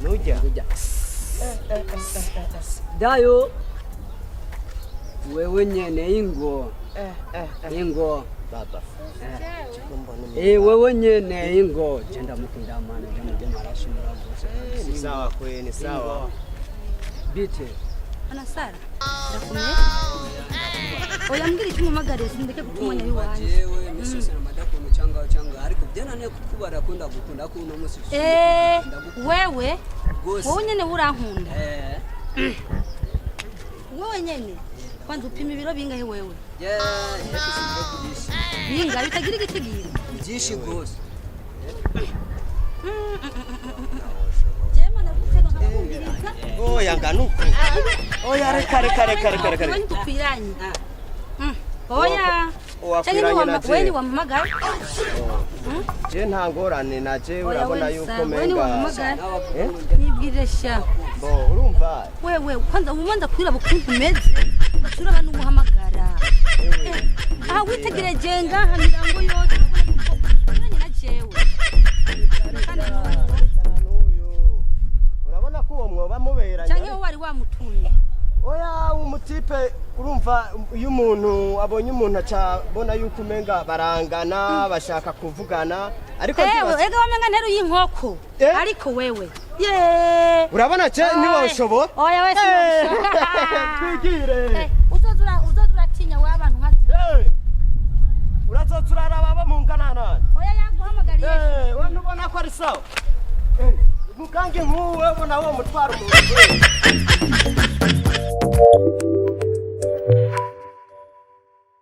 Nujya Dayo, wewe nyene ingo ingo baba. Wewe nyene ingo je ndamukunda mana je mujema arashimira rwose. Ni sawa kwe, ni sawa. Bite? Ana Sara, ndakumye. Oya, mbwira icyo umuhamagariye, sindeke guta umwanya w'iwanjye. Jewe misose na madakono cyangwa cyangwa ariko byananiye kukubara ko ndagukunda ko uno munsi. Eh, wewe Rwose. Wowe nyene urankunda? Eh. Wowe nyene kwanza upima ibiro bingahe wewe? Je ndafise byinshi. Bingahe bitagira igitigiri? Byinshi rwose. Jema ndagutega nkakumviriza. Oya, nganuko. Oya, reka reka reka reka reka. Wewe ntidukwiranye. Oya. Uwakwiranye Canke na wewe je. ni wampamagaye? Je nta ngorane na je. Oya, Urabona wewe yuko sawa, wewe ni menga wampamagaye. Eh? Nibwire sha. Bo urumva. Wewe kwanza ubanza kwiraba ukuntu umeze, ugaca n'uguhamagara. Aha witegereje ngaha mirango yose, urabona yuko unyuranye na jewe kandi n'ubu. N'uyu. Urabona ko uwo mwoba muberanye. Canke wowe wari wamutumye? Oya, umutipe urumva iyo umuntu abonye umuntu aca abona yuko umenga barangana, bashaka kuvugana, ariko Ewe ega wamenga nteru y'inkoko. Eh? Ariko wewe ye. Urabona ce ntiwoshobora. Oya, we sinabishobora. Twigire. Eh, uzoza uratinya we abantu nka Eh, urazoza uraraba abo mungana nani. Oya, yaguhamagariye. Eh, we ntubona ko ari sawa? Eh, mukange nk'uwe ubona wo mutwara umuntu.